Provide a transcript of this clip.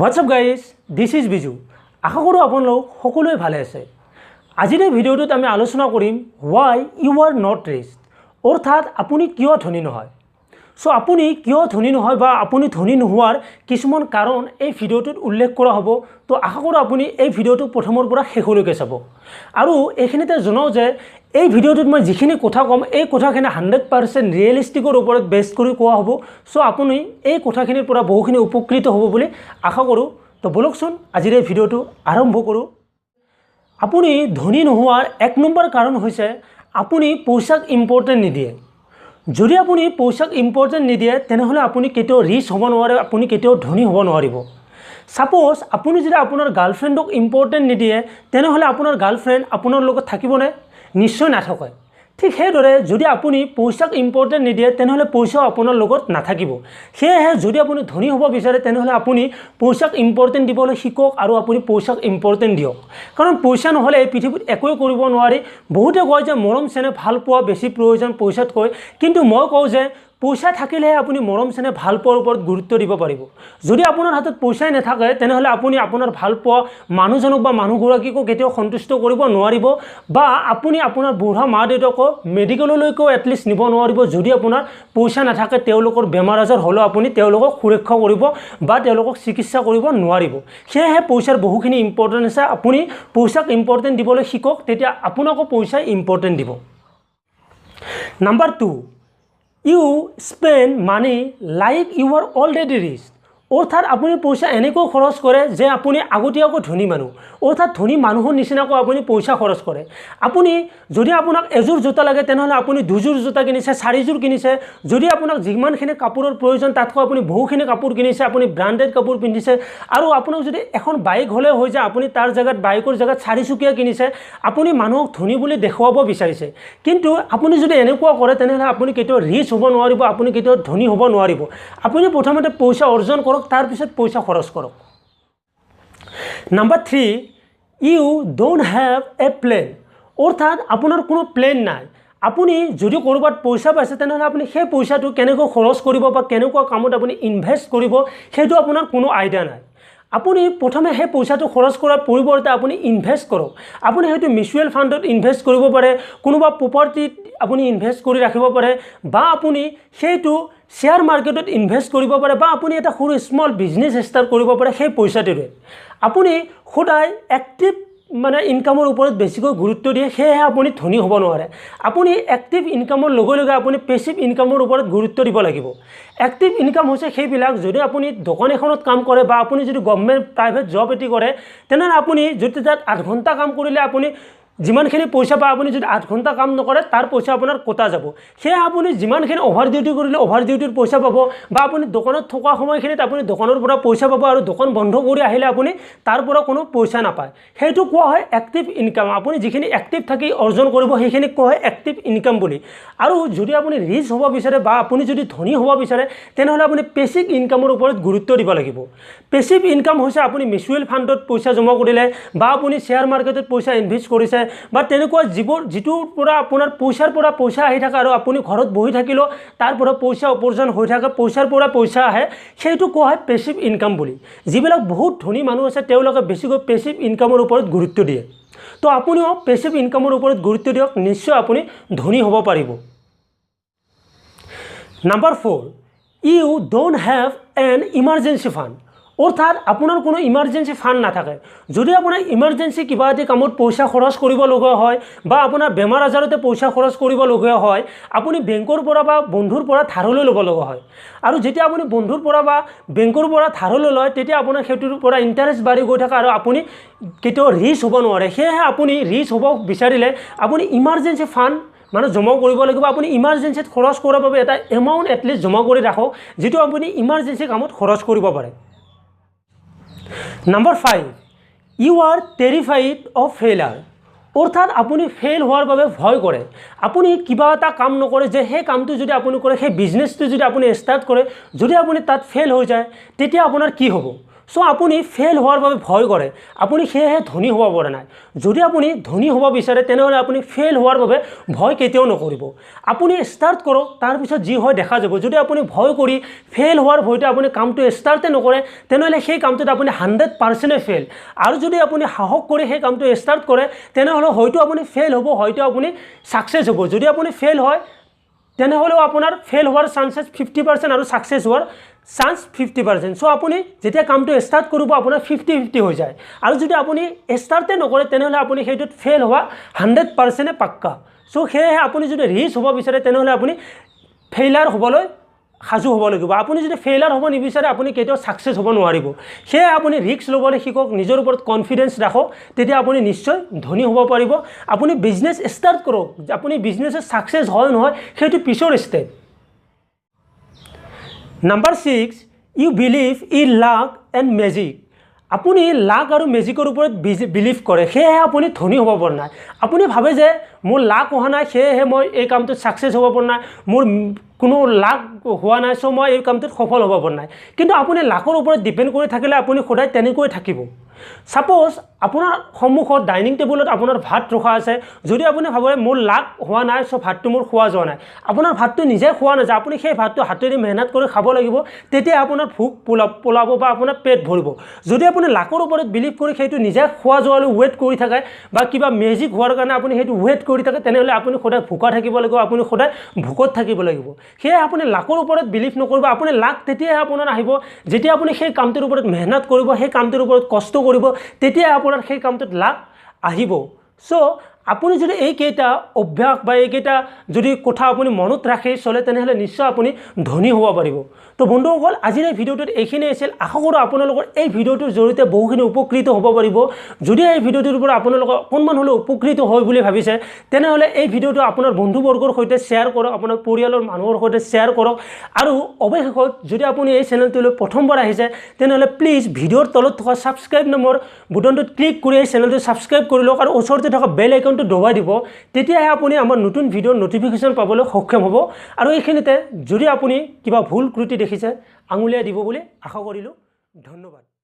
What's up guys, this is Biju. আশা কৰোঁ আপোনালোক সকলোৱে ভালে আছে। আজিৰ এই ভিডিঅ'টোত আমি আলোচনা কৰিম "Why you are not rich", অৰ্থাৎ আপুনি কিয় ধনী নহয়। চ' আপুনি কিয় ধনী নহয় বা আপুনি ধনী নোহোৱাৰ কিছুমান কাৰণ এই ভিডিঅ'টোত উল্লেখ কৰা হ'ব। তো আশা কৰোঁ আপুনি এই ভিডিঅ'টো প্ৰথমৰ পৰা শেষলৈকে চাব। আৰু এইখিনিতে জনাওঁ যে এই ভিডিঅ'টোত মই যিখিনি কথা ক'ম, এই কথাখিনি 100% ৰিয়েলিষ্টিকৰ ওপৰত বেছ কৰি কোৱা হ'ব। চ' আপুনি এই কথাখিনিৰ পৰা বহুখিনি উপকৃত হ'ব বুলি আশা কৰোঁ। তো ব'লকচোন, আজিৰ এই ভিডিঅ'টো আৰম্ভ কৰোঁ। আপুনি ধনী নোহোৱাৰ 1 নম্বৰ কাৰণ হৈছে আপুনি পইচাক ইম্পৰ্টেণ্ট নিদিয়ে। যদি আপুনি পইচাক ইম্পৰ্টেণ্ট নিদিয়ে, তেনেহ'লে আপুনি কেতিয়াও ৰিচ হ'ব নোৱাৰে, আপুনি কেতিয়াও ধনী হ'ব নোৱাৰিব। ছাপ'জ আপুনি যদি আপোনাৰ গাৰ্লফ্ৰেণ্ডক ইম্পৰ্টেণ্ট নিদিয়ে, তেনেহ'লে আপোনাৰ গাৰ্লফ্ৰেণ্ড আপোনাৰ লগত থাকিবনে? নিশ্চয় নাথাকে। ঠিক সেইদৰে যদি আপুনি পইচাক ইম্পৰ্টেণ্ট নিদিয়ে, তেনেহ'লে পইচাও আপোনাৰ লগত নাথাকিব। সেয়েহে যদি আপুনি ধনী হ'ব বিচাৰে, তেনেহ'লে আপুনি পইচাক ইম্পৰ্টেণ্ট দিবলৈ শিকক আৰু আপুনি পইচাক ইম্পৰ্টেণ্ট দিয়ক। কাৰণ পইচা নহ'লে এই পৃথিৱীত একোৱে কৰিব নোৱাৰি। বহুতে কয় যে মৰম চেনেহ ভাল পোৱা বেছি প্ৰয়োজন পইচাতকৈ। কিন্তু মই কওঁ যে পইচা থাকিলেহে আপুনি মৰম চেনেহ ভাল পোৱাৰ ওপৰত গুৰুত্ব দিব পাৰিব। যদি আপোনাৰ হাতত পইচাই নাথাকে, তেনেহ'লে আপুনি আপোনাৰ ভাল পোৱা মানুহজনক বা মানুহগৰাকীকো কেতিয়াও সন্তুষ্ট কৰিব নোৱাৰিব বা আপুনি আপোনাৰ বুঢ়া মা দেউতাকো মেডিকেললৈকেও এটলিষ্ট নিব নোৱাৰিব। যদি আপোনাৰ পইচা নাথাকে, তেওঁলোকৰ বেমাৰ আজাৰ হ'লেও আপুনি তেওঁলোকক সুৰক্ষা কৰিব বা তেওঁলোকক চিকিৎসা কৰিব নোৱাৰিব। সেয়েহে পইচাৰ বহুখিনি ইম্পৰ্টেণ্ট আছে। আপুনি পইচাক ইম্পৰ্টেণ্ট দিবলৈ শিকক, তেতিয়া আপোনাকো পইচাই ইম্পৰ্টেণ্ট দিব। Number 2, you spend money like you are already rich। অৰ্থাৎ আপুনি পইচা এনেকৈ খৰচ কৰে যে আপুনি আগতীয়াকৈ ধনী মানুহ, অৰ্থাৎ ধনী মানুহৰ নিচিনাকৈ আপুনি পইচা খৰচ কৰে। আপুনি যদি আপোনাক এযোৰ জোতা লাগে, তেনেহ'লে আপুনি দুযোৰ জোতা কিনিছে, চাৰিযোৰ কিনিছে। যদি আপোনাক যিমানখিনি কাপোৰৰ প্ৰয়োজন, তাতকৈ আপুনি বহুখিনি কাপোৰ কিনিছে, আপুনি ব্ৰাণ্ডেড কাপোৰ পিন্ধিছে। আৰু আপোনাক যদি এখন বাইক হ'লে হৈ যায়, আপুনি তাৰ জেগাত বাইকৰ জেগাত চাৰিচকীয়া কিনিছে। আপুনি মানুহক ধনী বুলি দেখুৱাব বিচাৰিছে। কিন্তু আপুনি যদি এনেকুৱা কৰে, তেনেহ'লে আপুনি কেতিয়াও ৰিচ হ'ব নোৱাৰিব, আপুনি কেতিয়াও ধনী হ'ব নোৱাৰিব। আপুনি প্ৰথমতে পইচা অৰ্জন কৰক, তাৰপিছত পইচা খৰচ কৰক। Number 3, you don't have a plan। অৰ্থাৎ আপোনাৰ কোনো প্লেন নাই। আপুনি যদি ক'ৰবাত পইচা পাইছে, তেনেহ'লে আপুনি সেই পইচাটো কেনেকৈ খৰচ কৰিব বা কেনেকুৱা কামত আপুনি ইনভেষ্ট কৰিব, সেইটো আপোনাৰ কোনো আইডিয়া নাই। আপুনি প্ৰথমে সেই পইচাটো খৰচ কৰাৰ পৰিৱৰ্তে আপুনি ইনভেষ্ট কৰক। আপুনি হয়তো মিউচুৱেল ফাণ্ডত ইনভেষ্ট কৰিব পাৰে, কোনোবা প্ৰপাৰ্টিত আপুনি ইনভেষ্ট কৰি ৰাখিব পাৰে বা আপুনি সেইটো শ্বেয়াৰ মাৰ্কেটত ইনভেষ্ট কৰিব পাৰে বা আপুনি এটা সৰু স্মল বিজনেছ ষ্টাৰ্ট কৰিব পাৰে সেই পইচাটোৰে। আপুনি সদায় এক্টিভ মানে ইনকামৰ ওপৰত বেছিকৈ গুৰুত্ব দিয়ে, সেয়েহে আপুনি ধনী হ'ব নোৱাৰে। আপুনি এক্টিভ ইনকামৰ লগে লগে আপুনি পেচিভ ইনকামৰ ওপৰত গুৰুত্ব দিব লাগিব। এক্টিভ ইনকাম হৈছে সেইবিলাক, যদি আপুনি দোকান এখনত কাম কৰে বা আপুনি যদি গভমেণ্ট প্ৰাইভেট জব এটি কৰে, তেনেহ'লে আপুনি যদি তাত 8 ঘণ্টা কাম কৰিলে আপুনি যিমানখিনি পইচা পায়, আপুনি যদি 8 ঘণ্টা কাম নকৰে, তাৰ পইচা আপোনাৰ কটা যাব। সেয়ে আপুনি যিমানখিনি অভাৰ ডিউটি কৰিলে অভাৰ ডিউটিৰ পইচা পাব বা আপুনি দোকানত থকা সময়খিনিত আপুনি দোকানৰ পৰা পইচা পাব আৰু দোকান বন্ধ কৰি আহিলে আপুনি তাৰ পৰা কোনো পইচা নাপায়। সেইটো কোৱা হয় এক্টিভ ইনকাম। আপুনি যিখিনি এক্টিভ থাকি অৰ্জন কৰিব, সেইখিনিক কোৱা হয় এক্টিভ ইনকাম বুলি। আৰু যদি আপুনি ৰিচ হ'ব বিচাৰে বা আপুনি যদি ধনী হ'ব বিচাৰে, তেনেহ'লে আপুনি পেচিভ ইনকামৰ ওপৰত গুৰুত্ব দিব লাগিব। পেচিভ ইনকাম হৈছে আপুনি মিউচুৱেল ফাণ্ডত পইচা জমা কৰিলে বা আপুনি শ্বেয়াৰ মাৰ্কেটত পইচা ইনভেষ্ট কৰিছে বা তেনেকুৱা যিবোৰ যিটোৰ পৰা আপোনাৰ পইচাৰ পৰা পইচা আহি থাকে আৰু আপুনি ঘৰত বহি থাকিলেও তাৰ পৰা পইচা উপাৰ্জন হৈ থাকে, পইচাৰ পৰা পইচা আহে, সেইটো কোৱা হয় পেচিভ ইনকাম বুলি। যিবিলাক বহুত ধনী মানুহ আছে, তেওঁলোকে বেছিকৈ পেচিভ ইনকামৰ ওপৰত গুৰুত্ব দিয়ে। তো আপুনিও পেচিভ ইনকামৰ ওপৰত গুৰুত্ব দিয়ক, নিশ্চয় আপুনি ধনী হ'ব পাৰিব। Number 4, you don't have an emergency fund। অৰ্থাৎ আপোনাৰ কোনো ইমাৰ্জেঞ্চি ফাণ্ড নাথাকে। যদি আপোনাৰ ইমাৰ্জেঞ্চি কিবা এটি কামত পইচা খৰচ কৰিব লগা হয় বা আপোনাৰ বেমাৰ আজাৰতে পইচা খৰচ কৰিব লগীয়া হয়, আপুনি বেংকৰ পৰা বা বন্ধুৰ পৰা ধাৰলৈ ল'ব লগা হয়। আৰু যেতিয়া আপুনি বন্ধুৰ পৰা বা বেংকৰ পৰা ধাৰলৈ লয়, তেতিয়া আপোনাৰ সেইটোৰ পৰা ইণ্টাৰেষ্ট বাঢ়ি গৈ থাকে আৰু আপুনি কেতিয়াও ৰিচ হ'ব নোৱাৰে। সেয়েহে আপুনি ৰিচ হ'ব বিচাৰিলে আপুনি ইমাৰ্জেঞ্চি ফাণ্ড মানে জমা কৰিব লাগিব। আপুনি ইমাৰ্জেঞ্চিত খৰচ কৰাৰ বাবে এটা এমাউণ্ট এটলিষ্ট জমা কৰি ৰাখক, যিটো আপুনি ইমাৰ্জেঞ্চি কামত খৰচ কৰিব পাৰে। Number 5, you are terrified of failure। অৰ্থাৎ আপুনি ফেইল হোৱাৰ বাবে ভয় কৰে। আপুনি কিবা এটা কাম নকৰে যে সেই কামটো যদি আপুনি কৰে, সেই বিজনেছটো যদি আপুনি ষ্টাৰ্ট কৰে, যদি আপুনি তাত ফেইল হৈ যায়, তেতিয়া আপোনাৰ কি হ'ব? চ' আপুনি ফেইল হোৱাৰ বাবে ভয় কৰে, আপুনি সেয়েহে ধনী হ'ব পৰা নাই। যদি আপুনি ধনী হ'ব বিচাৰে তেনেহ'লে আপুনি ফেইল হোৱাৰ বাবে ভয় কেতিয়াও নকৰিব। আপুনি ষ্টাৰ্ট কৰক, তাৰপিছত যি হয় দেখা যাব। যদি আপুনি ভয় কৰি ফেইল হোৱাৰ ভয়তে আপুনি কামটো ষ্টাৰ্টে নকৰে তেনেহ'লে সেই কামটোত আপুনি 100% ফেইল। আৰু যদি আপুনি সাহস কৰি সেই কামটো ষ্টাৰ্ট কৰে তেনেহ'লে হয়তো আপুনি ফেইল হ'ব, হয়তো আপুনি ছাকচেছ হ'ব। যদি আপুনি ফেইল হয় তেনেহ'লেও আপোনাৰ ফেইল হোৱাৰ চান্সেছ 50% আৰু ছাকচেছ হোৱাৰ চান্স 50%। চ' আপুনি যেতিয়া কামটো ষ্টাৰ্ট কৰিব আপোনাৰ 50-50 হৈ যায়। আৰু যদি আপুনি ষ্টাৰ্টে নকৰে তেনেহ'লে আপুনি সেইটোত ফেইল হোৱা 100% পাক্কা। চ' সেয়েহে আপুনি যদি ৰিচ হ'ব বিচাৰে তেনেহ'লে আপুনি ফেইলাৰ হ'বলৈ সাজু হ'ব লাগিব। আপুনি যদি ফেইলাৰ হ'ব নিবিচাৰে আপুনি কেতিয়াও ছাকচেছ হ'ব নোৱাৰিব। সেয়ে আপুনি ৰিস্ক ল'বলৈ শিকক, নিজৰ ওপৰত কনফিডেঞ্চ ৰাখক, তেতিয়া আপুনি নিশ্চয় ধনী হ'ব পাৰিব। আপুনি বিজনেছ ষ্টাৰ্ট কৰক, আপুনি বিজনেছত ছাকচেছ হয় নহয় সেইটো পিছৰ step. Number 6, you believe in luck and magic. আপুনি লাক আৰু মেজিকৰ ওপৰত বিলিভ কৰে, সেয়েহে আপুনি ধনী হ'ব পৰা নাই। আপুনি ভাবে যে মোৰ লাক হোৱা নাই সেয়েহে মই এই কামটোত ছাকচেছ হ'ব পৰা নাই, মোৰ কোনো লাক হোৱা নাই, চ' মই এই কামটোত সফল হ'ব পৰা নাই। কিন্তু আপুনি লাকৰ ওপৰত ডিপেণ্ড কৰি থাকিলে আপুনি সদায় তেনেকৈ থাকিব। ছাপ'জ আপোনাৰ সন্মুখত ডাইনিং টেবুলত আপোনাৰ ভাত ৰখা আছে, যদি আপুনি ভাবে মোৰ লাক হোৱা নাই চ' ভাতটো মোৰ খোৱা যোৱা নাই, আপোনাৰ ভাতটো নিজে খোৱা নাযায়, আপুনি সেই ভাতটো হাতেৰে মেহনত কৰি খাব লাগিব, তেতিয়া আপোনাৰ ভোক পলাব বা আপোনাৰ পেট ভৰিব। যদি আপুনি লাকৰ ওপৰত বিলিভ কৰি সেইটো নিজে খোৱা যোৱালৈ ৱেইট কৰি থাকে বা কিবা মেজিক হোৱাৰ কাৰণে আপুনি সেইটো ৱেইট কৰি থাকে, তেনেহ'লে আপুনি সদায় ভোকা থাকিব লাগিব, আপুনি সদায় ভোকত থাকিব লাগিব। সেয়ে আপুনি লাকৰ ওপৰত বিলিভ নকৰিব। আপুনি লাক তেতিয়াহে আপোনাৰ আহিব যেতিয়া আপুনি সেই কামটোৰ ওপৰত মেহনত কৰিব, সেই কামটোৰ ওপৰত কষ্ট কৰিব, তেতিয়া আপোনাৰ সেই কামটোত লাক আহিব। চ' আপুনি যদি এইকেইটা অভ্যাস বা এইকেইটা যদি কথা আপুনি মনত ৰাখি চলে তেনেহ'লে নিশ্চয় আপুনি ধনী হ'ব পাৰিব। তো বন্ধুসকল, আজিৰ এই ভিডিঅ'টোত এইখিনিয়ে আছিল। আশা কৰোঁ আপোনালোকৰ এই ভিডিঅ'টোৰ জৰিয়তে বহুখিনি উপকৃত হ'ব পাৰিব। যদি এই ভিডিঅ'টোৰ পৰা আপোনালোকে অকণমান হ'লেও উপকৃত হয় বুলি ভাবিছে তেনেহ'লে এই ভিডিঅ'টো আপোনাৰ বন্ধুবৰ্গৰ সৈতে শ্বেয়াৰ কৰক, আপোনাৰ পৰিয়ালৰ মানুহৰ সৈতে শ্বেয়াৰ কৰক। আৰু অৱশেষত যদি আপুনি এই চেনেলটোলৈ প্ৰথমবাৰ আহিছে তেনেহ'লে প্লিজ ভিডিঅ'ৰ তলত থকা ছাবস্ক্ৰাইব নামৰ বুটনটোত ক্লিক কৰি এই চেনেলটো ছাবস্ক্ৰাইব কৰি লওক আৰু ওচৰতে থকা বেল আইকনটো দবাই দিব, তেতিয়াহে আপুনি আমাৰ নতুন ভিডিঅ'ৰ ন'টিফিকেশ্যন পাবলৈ সক্ষম হ'ব। আৰু এইখিনিতে যদি আপুনি কিবা ভুল ত্ৰুটি দেখিছে আঙুলিয়াই দিব বুলি আশা কৰিলোঁ। ধন্যবাদ।